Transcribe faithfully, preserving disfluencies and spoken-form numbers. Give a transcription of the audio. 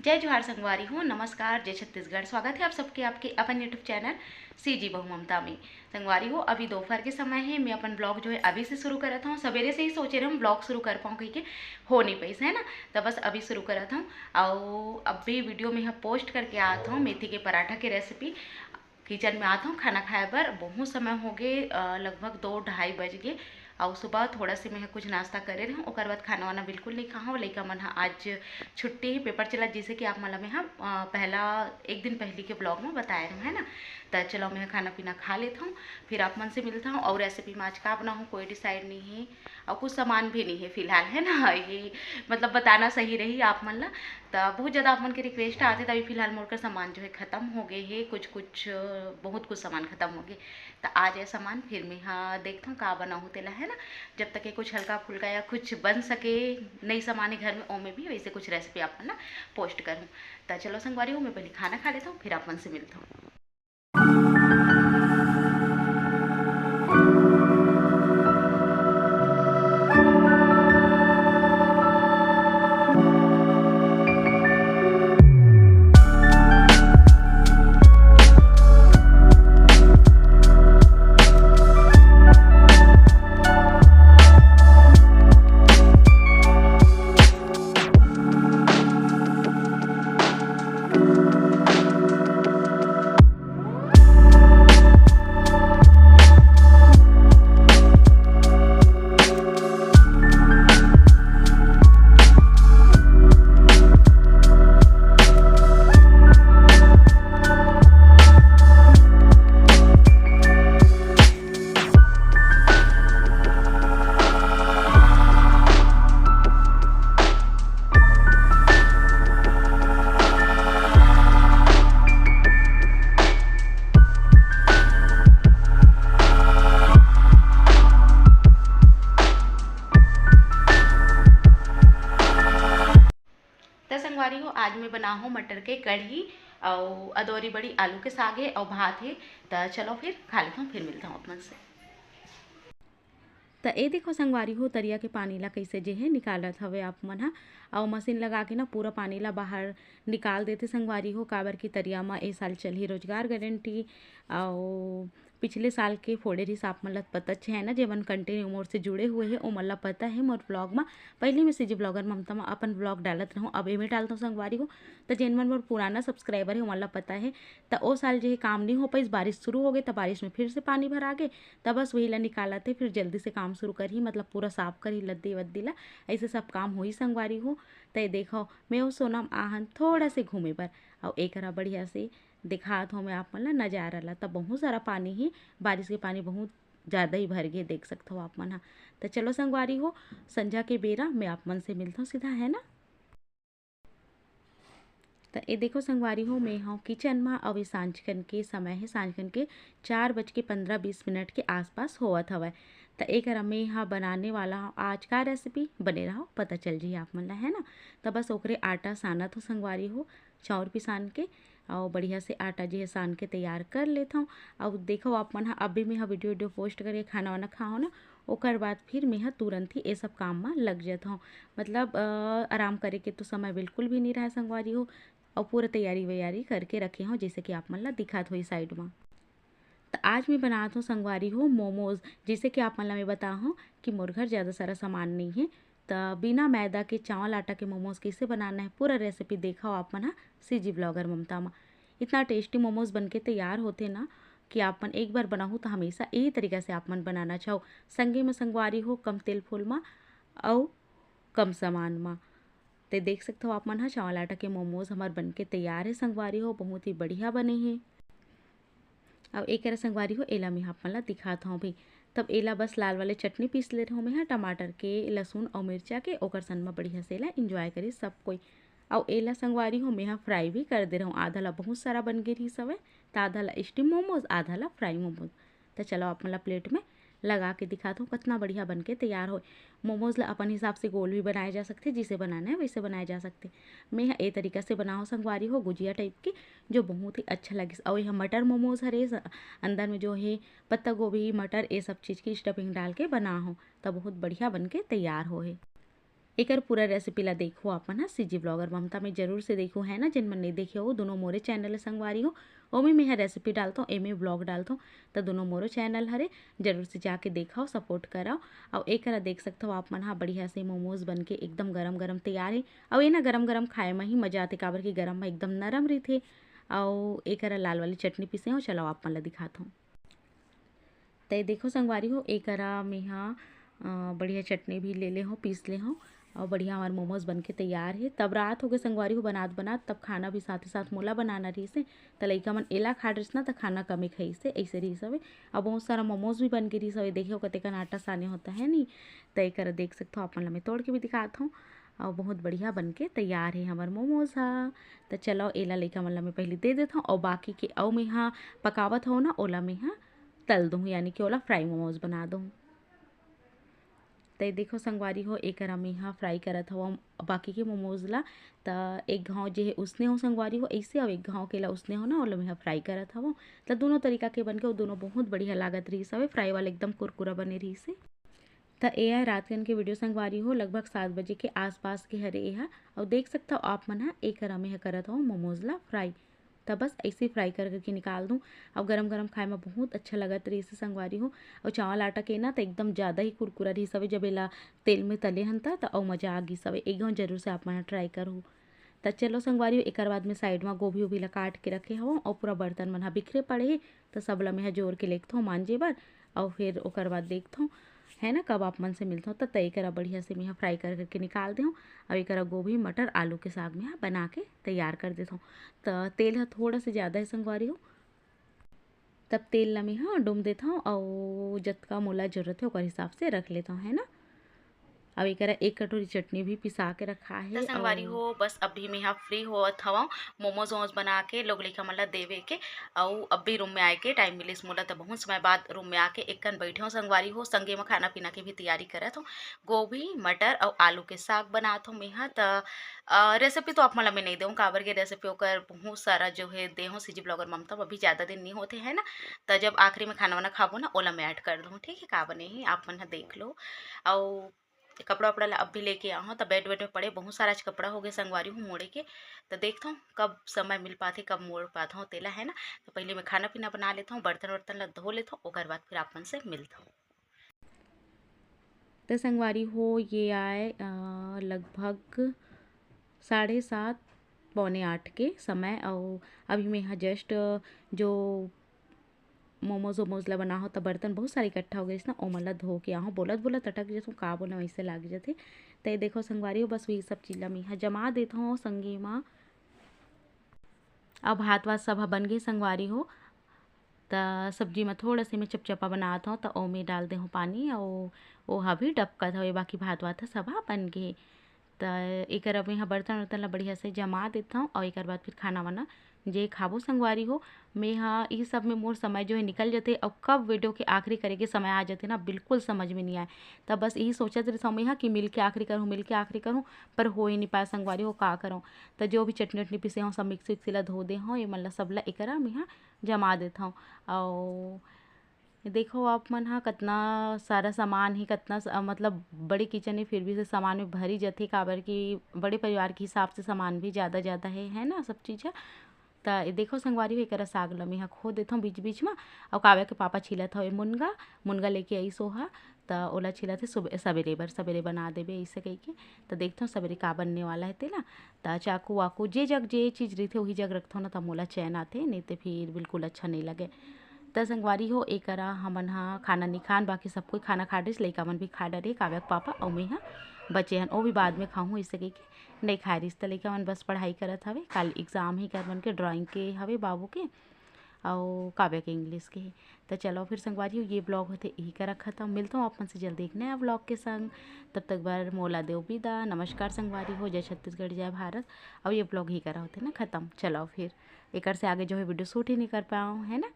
जय जोहार संगवारी हो, नमस्कार, जय छत्तीसगढ़। स्वागत है आप सबके आपके अपन YouTube चैनल सीजी बहू ममता में। संगवारी हो, अभी दोपहर के समय है, मैं अपन ब्लॉग जो है अभी से शुरू करत हूँ। सवेरे से ही सोचे रहे हम ब्लॉग शुरू कर पाऊँ कह के, हो नहीं पाइस है ना, तो बस अभी शुरू करत हूँ। और अभी वीडियो में हम पोस्ट करके आत हूँ मेथी के पराठा के रेसिपी। किचन में आत हूँ खाना खाए बर। बहुत समय हो गए, अ, लगभग दो ढाई बज गए। और सुबह थोड़ा से मैं कुछ नाश्ता करे रहूँ, ओकर बाद खाना वाना बिल्कुल नहीं खाऊँ। लइका मन ह आज छुट्टी है, पेपर चलत, जैसे कि आप मन ला मैं ह, अ, पहला एक दिन पहली के ब्लॉग में बताए रहूँ है ना। तो चलो मैं खाना पीना खा लेता हूँ, फिर आप मन से मिलता हूँ। और रेसिपी में आज का बनाऊँ कोई डिसाइड नहीं है, और कुछ सामान भी नहीं है फिलहाल है ना, ये मतलब बताना सही रही आप मन ला। त बहुत ज़्यादा आप मन के रिक्वेस्ट आथे, तभी फिलहाल मोर कर सामान जो है ख़त्म हो गए है, कुछ कुछ, बहुत कुछ सामान ख़त्म हो गए। त आ जाए सामान, फिर मैं हाँ देखता हूँ का बनाऊँ तेला है ना। जब तक ये कुछ हल्का फुल्का या कुछ बन सके, नई सामान है घर में, ओमे भी वैसे कुछ रेसिपी आप मन ला पोस्ट करूँ। त चलो संगवारी हो, मैं पहले खाना खा लेता हूँ, फिर आप मन से मिलता हूँ। त संगवारी हो, आज मैं बना हूँ मटर के कढ़ी, अउ अदौरी बड़ी, आलू के साग है, अउ भात है। त चलो फिर खा लेता हूँ, फिर मिलता हूँ आप मन से। त ए देखो संगवारी हो, तरिया के पानी ला कइसे जे है निकालत हवे आप मन ह, अउ मशीन लगा के ना पूरा पानी ला बाहर निकाल देथे संगवारी हो, काबर कि तरिया म ए साल चलही रोजगार गारंटी। अउ पिछले साल के फोड़े रिहिस, आप मन ला पता हे ना, जेमन कंटिन्यू मोर से जुड़े हुए हे, ओमन ला पता हे मोर ब्लॉग म। पहले मैं सीजी ब्लॉगर ममता म अपन ब्लॉग डालत रहूँ, अब एमे डालत हूँ संगवारी हो। त जेन मन मोर पुराना सब्सक्राइबर हे, ओमन ला पता हे। त ओ साल जे हे काम नहीं हो पाइस, बारिश शुरू हो गए, त बारिश में फिर से पानी भरा गे, त बस वही ला निकालत हे, फिर जल्दी से काम शुरू करही, मतलब पूरा साफ करही लद्दी वद्दी ला, ऐसे सब काम होही संगवारी हो। त ये देखो, मैं ओ सोना म आहन थोड़ा से घूमे बर, अउ एकरा बढ़िया से दिखात हूँ मैं आप मन ला नजारा ला। त बहुत सारा पानी ही, बारिश के पानी बहुत ज़्यादा ही भर गे, देख सकत हो आप मन ह। त चलो संगवारी हो, संझा के बेरा मैं आप मन से मिलत हूँ सीधा, है ना। त ए देखो संगवारी हो, मैं हूँ किचन म, अउ ये सांझ कन के समय है, सांझ कन के चार बज के पंद्रह बीस मिनट के आसपास होवत हवय। त एकरा मैं ह बनाने वाला हूँ आज का रेसिपी, बने रहो, पता चल जाही आप मन ला, है ना। त बस ओकरे आटा सानत हो संगवारी हो, चाउर पिसान के, अउ बढ़िया से आटा जे हे सान के तैयार कर लेत हूँ। अउ देखो आप मन ह, अभी मैं ह वीडियो वीडियो पोस्ट करके खाना वाना खाओ ना, ओकर बाद फिर मैं ह तुरंत ही ये सब काम म लग जात हूँ। मतलब अ, आराम करे के तो समय बिल्कुल भी नहीं रहे संगवारी हो, अउ पूरा तैयारी वैयारी करके रखे हूँ, जैसे कि आप मन ला दिखात होही साइड म। त आज मैं बनात हूँ संगवारी हो मोमोज। जैसे कि आप मन ला मैं बता हूँ कि मोर घर ज़्यादा सारा सामान नहीं है, त बिना मैदा के चावल आटा के मोमोज कैसे बनाना है, पूरा रेसिपी देखा हो आप मन ह सीजी ब्लॉगर ममता म। इतना टेस्टी मोमोज बन के तैयार होथे ना कि आप मन एक बार बनाहू त हमेशा यही तरीका से आप मन बनाना चाहो। संगे में संगवारी हो कम तेल फूल म अउ कम सामान म। ते देख सकत हो आप मन ह, चावल आटा के मोमोज हमार बन के तैयार है संगवारी हो, बहुत ही बढ़िया बने हे। अब एक करा संगवारी हो, एला मैं आप मन ला दिखात हूँ भी। तब एला बस लाल वाले चटनी पीस ले रहूँ मैं ह, टमाटर के, लहसुन अउ मिर्चा के, ओकर संग म बढ़िया से एला एंजॉय करी सब कोई। अउ एला संगवारी हो, मैं ह फ्राई भी कर दे रहूँ। आधा ला बहुत सारा बन गे रहिस हवय, त आधा ला स्टीम मोमोज, आधा ला फ्राई मोमोज। त चलो आप मन ला प्लेट में लगा के दिखात हूँ, कतना बढ़िया बन के तैयार होय। मोमोज ला अपन हिसाब से गोल भी बनाए जा सकथे, जिसे बनाना है वैसे बनाए जा सकथे। मैं ह ए तरीका से बनाओ संगवारी हो, गुजिया टाइप के, जो बहुत ही अच्छा लगिस। अउ यह मटर मोमोज हरे, स-, अंदर में जो है पत्ता गोभी, मटर, ये सब चीज़ की स्टफिंग डाल के बना हो, त बहुत बढ़िया बन के तैयार हो है। एकर पूरा रेसिपी ला देखो आप मन ह सीजी ब्लॉगर ममता में जरूर से देखो, है ना। जिन मन नहीं देखे हो, दोनों मोरे चैनल है संगवारी हो, ओमे मेहा रेसिपी डालथों, एमे ब्लॉग डालथों। त दोनों मोरो चैनल हरे, जरूर से जाके देखव, सपोर्ट करव। अउ एकरा देख सकथव आप मन ह, बढ़िया से मोमोज बन के एकदम गरम गरम तैयार हे। अउ एना गरम गरम खाए म ही मजा आथे, काबर कि गरम म एकदम नरम रहिथे। अउ एकरा लाल वाली चटनी पीसे हो, चलो आप मन ला दिखाथों। त ये देखो संगवारी हो, एकरा मेहा अ, बढ़िया चटनी भी ले ले हो, पीस ले हो। अउ बढ़िया हमार मोमोज बन के तैयार हे। तब रात हो गए संगवारी हो, बनात बनात तब खाना भी साथे साथ मोला बनाना रहिस हे। त लइका मन एला खा डरिस ना, त खाना कमे खाइस हे, ऐसे रहिस हवे। अब बहुत सारा मोमोज भी बन के रहिस हवे। देखियो कतेकन आटा साने होता है नी। त एकरा देख सकथो, आप मन ला मैं तोड़ के भी दिखात हूँ। अउ बहुत बढ़िया बन के तैयार हे हमर मोमोज ह। त चलो एला लइका मन ला मैं पहले दे देथव, अउ बाकी के अउ मेहा पकावत हव ना, ओला मेहा तल दूँ, यानी कि ओला फ्राई मोमोज बना दूँ। त ये देखो संगवारी हो, एकरा मेहा फ्राई करत हवं बाकी के मोमोज ला। त एक घाव जे हे उसने हो संगवारी हो ऐसे, अउ एक घाव के ला उसने हो ना, ओला मेहा फ्राई करत हवं। त दोनों तरीका के बन के, वो दोनों बहुत बढ़िया लागत रहिस हवे। फ्राई वाला एकदम कुरकुरा बने रहिस हे। त ए आय रात कन के वीडियो संगवारी हो, लगभग सात बजे के आसपास के हरे एहा। अउ देख सकथव आप मन ह, एकरा मेहा करत हवं मोमोज ला फ्राई। त बस ऐसे ही फ्राई कर करके निकाल दूँ। अउ गरम गरम खाए म बहुत अच्छा लगत रहिस हे संगवारी हो। अउ चावल आटा के ना, त एकदम ज़्यादा ही कुरकुरा रहिस हवे। जब एला तेल में तले हन त, त अउ मज़ा आ गिस हवे। एक घाव जरूर से आप मन ह ट्राई करहू। त चलो संगवारी हो, एकर बाद में साइड म गोभी उभी ला काट के रखे हवं, अउ पूरा बर्तन मन ह बिखरे पड़े हे, त सब ला मेहा जोर के लेगथों मांजे बर। अउ फिर ओकर बाद देखथों, है ना, कब आप मन से मिलथों। त, त एकरा बढ़िया से मेहा फ्राई कर करके निकाल देहूँ। अउ एकरा गोभी, मटर, आलू के साग मेहा बना के तैयार कर देथों। त तेल ह थोड़ा से ज़्यादा हे संगवारी हो, तब तेल ला मेहा डूम देथों, अउ जतका मोला जरूरत हे ओकर हिसाब से रख लेथों, है ना। अब एकरा एक कटोरी चटनी भी पिसा के रखा हे। त संगवारी हो, बस अभी मेहा फ्री होवत हवं, मोमोज वोमोज बना के लोग लइका मन ला देवे के, अउ अभी रूम में आए के टाइम मिलिस मोला, त बहुत समय बाद रूम में आके एकन बैठे हवं संगवारी हो, संगे म खाना पीना के भी तैयारी करत हवं। गोभी, मटर अउ आलू के साग बनात हवं मेहा। त अ, रेसिपी तो आप मन ला मैं नहीं देवं, काबर के रेसिपी ओकर बहुत सारा जो है देहूँ सीजी ब्लॉगर ममता, अभी ज़्यादा दिन नहीं होते है ना, त जब आखिरी में खाना वाना खाबो ना, ओला मैं ऐड कर दूँ, ठीक है, का बने ही आप मन ह देख लो। अउ कपड़ा वपड़ा ला अब भी लेके आहूँ, त बेड वेड में पड़े बहुत सारा आज कपड़ा हो गए संगवारी हूँ मोड़े के। त देखथों कब समय मिल पाथे, कब मोड़ पाथों तेला, है ना। त पहले मैं खाना पीना बना लेथों, बर्तन वर्तन ला धो लेथों, ओकर बाद फिर आप मन से मिलथों। त संगवारी हो, ये आय अ, लगभग साढ़े सात पौने आठ के समय, अउ अभी मैं ह जस्ट जो मोमोज वोमोज ला बनाहूँ, त बर्तन बहुत सारे इकट्ठा हो गइस ना, ओमन ला धो के आहूँ। बोलत बोलत अटक जथों, का बोलना वैसे लाग जथे। त ये देखो संगवारी हो, बस वही सब चीज ला मैं ह जमा देथों संगे म। अब भात वात सब ह बन गे संगवारी हो, त सब्जी म थोड़ा से मैं चपचपा बनात हूँ, त ओमे डाल देहूँ पानी, अउ ओहा भी डबकत हवे, बाकी भात वात ह सब ह बन गे। त एकर अब मैं ह बर्तन उर्तन ला बढ़िया से जमा देत हूँ, अउ एकर बाद फिर खाना वाना जे खाबो संगवारी हो। मैं ह इही सब में मोर समय जो है निकल जथे, अउ कब वीडियो के आखिरी करे के समय आ जथे ना, बिल्कुल समझ में नहीं आए। त बस यही सोचत रहिथौं मैं ह कि मिल के आखिरी करहूँ, मिल के आखिरी करहूँ, पर हो ही नहीं पाए संगवारी हो, का करौं। त जो भी चटनी उटनी पीसे हौं, सब मिक्सी उक्सी ला धो दे हौं, ये मन ला सब ला एकरा मैं ह जमा देत हौं। अउ देखो आप मन ह कतना सारा सामान हे, कतना स-, मतलब बड़े किचन हे, फिर भी से सामान में भरी जथे, काबर कि बड़े परिवार के हिसाब से सामान भी ज़्यादा ज़्यादा हे, है ना, सब चीज़ ह। त ये देखो संगवारी हो, एकरा साग ल मैं ह खो देथौं बीच बीच म। अउ काव्या के पापा छिलत हवे मुनगा, मुनगा लेके आइस ओहा, त ओला छिलत हे सुबे-, सबेरे बर, सबेरे बना देबे अइसे कहिके। त देखथौं सबेरे का बनने वाला हे तेला। त चाकू वाकू जे जग जे चीज़ रहिथे, ओही जग रखथौं ना, त मोला चैन आथे, नहीं ते फिर बिल्कुल अच्छा नहीं लगे। त संगवारी हो, एकरा हमन ह खाना नहीं खान, बाकी सब कोई खाना खा डरिस, लइका मन भी खा डरे, काव्या के पापा अउ मैं ह बचे हन, ओ भी बाद में खाहूँ अइसे कहिके। नहीं खाए रहिस त लइका मन बस पढ़ाई करत हवे, काल एग्जाम हे कर मन के, ड्राइंग के हवे बाबू के, अउ काव्या के इंग्लिश के हे। त चलो फिर संगवारी हो, ये ब्लॉग होथे यही करा खतम। मिलथौं आप मन से जल्दी एक नया ब्लॉग के संग। तब तक बर मोला देव बिदा। नमस्कार संगवारी हो, जय छत्तीसगढ़, जय भारत। अउ ये ब्लॉग ही करा होथे ना खतम। चलो फिर एकर से आगे जो है वीडियो शूट ही नहीं कर पाऊँ, है ना।